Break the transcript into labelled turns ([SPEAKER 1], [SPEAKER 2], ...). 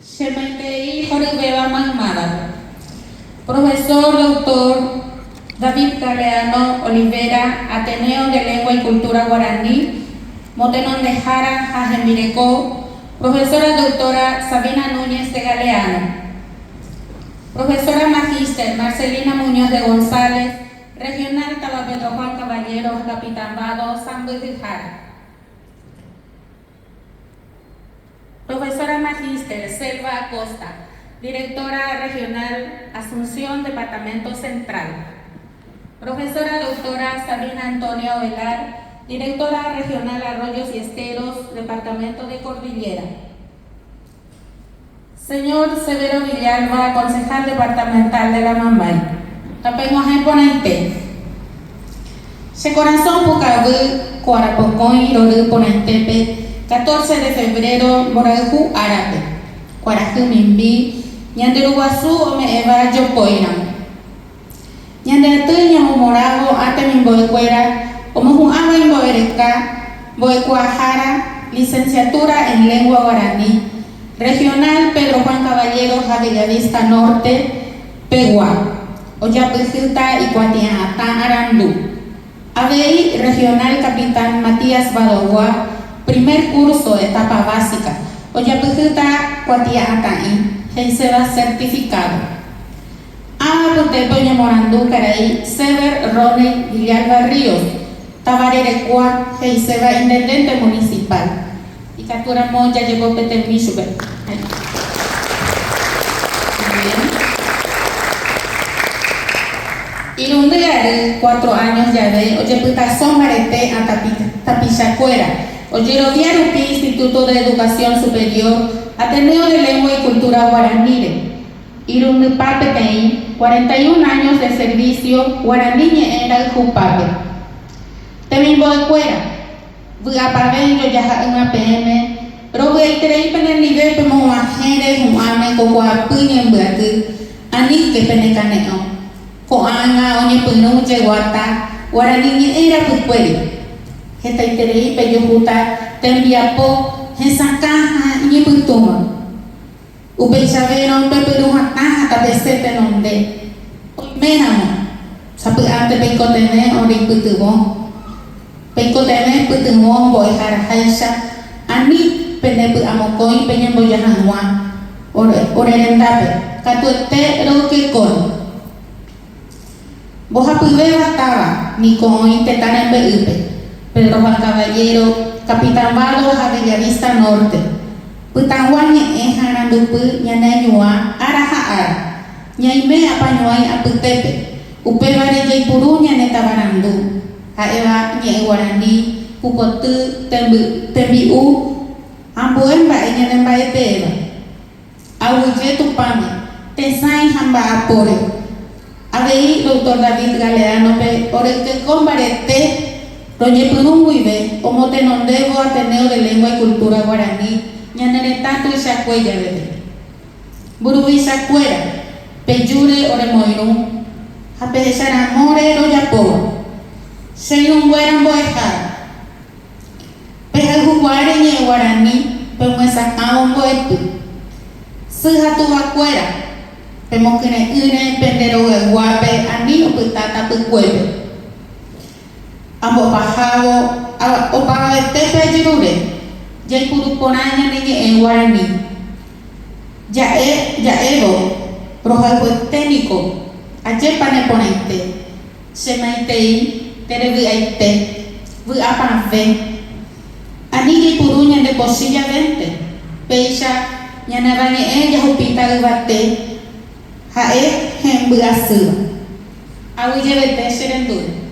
[SPEAKER 1] Che maitei horyvéva maymávape. Profesor Doctor David Galeano Olivera, Ateneo de Lengua y Cultura Guaraní motenondehára ha hembireko, Profesora Doctora Sabina Núñez de Galeano. Profesora Magíster Marcelina Muñoz de González, Regional Táva Pedro Juan Caballero ha Capitán Vado sãmbyhyhára. Profesora Magíster Selva Acosta, Directora Regional Asunción, Departamento Central. Profesora Doctora Sabina Antonia Ovelar, Directora Regional Arroyos y Esteros, Departamento de Cordillera. Señor Severo Villalba, Concejal Departamental de Lamambay. Tapeg̃uahẽ porãite. Che korasõ pukavy ko arapokõi rory porãitépe, 14 de febrero mborayhu árape, kuarahy mimbi, ñande Ruguasu ome'ẽva jopóiramo. Ñande aty ñamomorávo ã temimbo'ekuéra omohu'ãva imbo'ereka mbo'ekuaahára Licenciatura en Lengua Guaraní Regional Pedro Juan Caballero ha Bellavista Norte pegua, ojapyhýta ikuatia'atã arandu. Avei Regional Capitán Matías Badogua primer curso etapa básica ojapyhýta kuatia'atã'i he'iséva certificado. Ã apytépe oñemorandu karai Sever Roney Villalba Ríos, tavarerekua, he'iséva intendente municipal. Ikatúramo jajepo peteĩmi chupe. Irundy ary, cuatro años jave, ojepytaso mbarete ã tapichakuéra, ojerovia rupi Instituto de Educación Superior, Ateneo de Lengua y Cultura Guaraníre. Irundypa peteĩ, 41 años de servicio guarani ñe'ẽ rayhupápe. Temimbo'ekuéra, vy'apavẽ ijojaha'ỹva peẽme, rovy'aiterei penendive pemog̃uahẽre hu'ãme ko kuaapy ñembyaty, aníke penekane'õ. Ko'ág̃a oñepyrũ jeguata guarani ñe'ẽ rapykuéri. Hetaiterei pejuhúta tembiapo hesakã ha iñypytũva. Upeichavérõ pepyrũ hatã ha tapese tenonde. Oiméramo, sapy'ánte peikotevẽ oreipytyvõ. Peikotevẽ pytyvõ mbo'eharaháicha, ani pende py'amokõi peñemboja hag̃ua ore rendápe, katuete roykekói. Mbohapyvéva táva niko oĩ tetã rembe'ýpe, Pedro Juan Caballero, Capitán Vado ha Bellavista Norte. Pytagua ñe'ẽ ha arandupy ñane añuã ára ha ára. Ñaime apañuãi apytépe, upévare jaipuru ñane tavarandu, ha'éva ñe'ẽ guarani, pupoty, tembi'u, ambue mba'e ñane mba'eteéva. Aguyje Tupãme, tesãi ha mba'apóre. Avei Doctor David Galeano-pe oreykeko mbarete roñepyrũ guive omotenondévo Ateneo de Lengua y Cultura Guaraní ñane retã tuichakue javeve. Mburuvichakuéra, pejúre oremoirũ ha pehecharamóre rojapóva. Che irũnguéra mbo'ehára. Pehayhukuaáre ñe'ẽ guarani pemyesakãvo mbo'epy. Sy ha tuvakuéra, pemokyre'ỹre pende rogayguápe ani opyta tapykuépe. Ambopahávo opavavetépe ajerure, jaipuru porã ñane ñe'ẽ guarani. Ja'e ja'évo, rohayhuete niko, ajépa neporãite. Che maitei, terevy'aite, vy'apavẽ. Ani jaipuru ñande pochy javénte, péicha ñane avañe'ẽ jahupíta yvate ha'e hemby asýva. Aguyjevete che rendúre.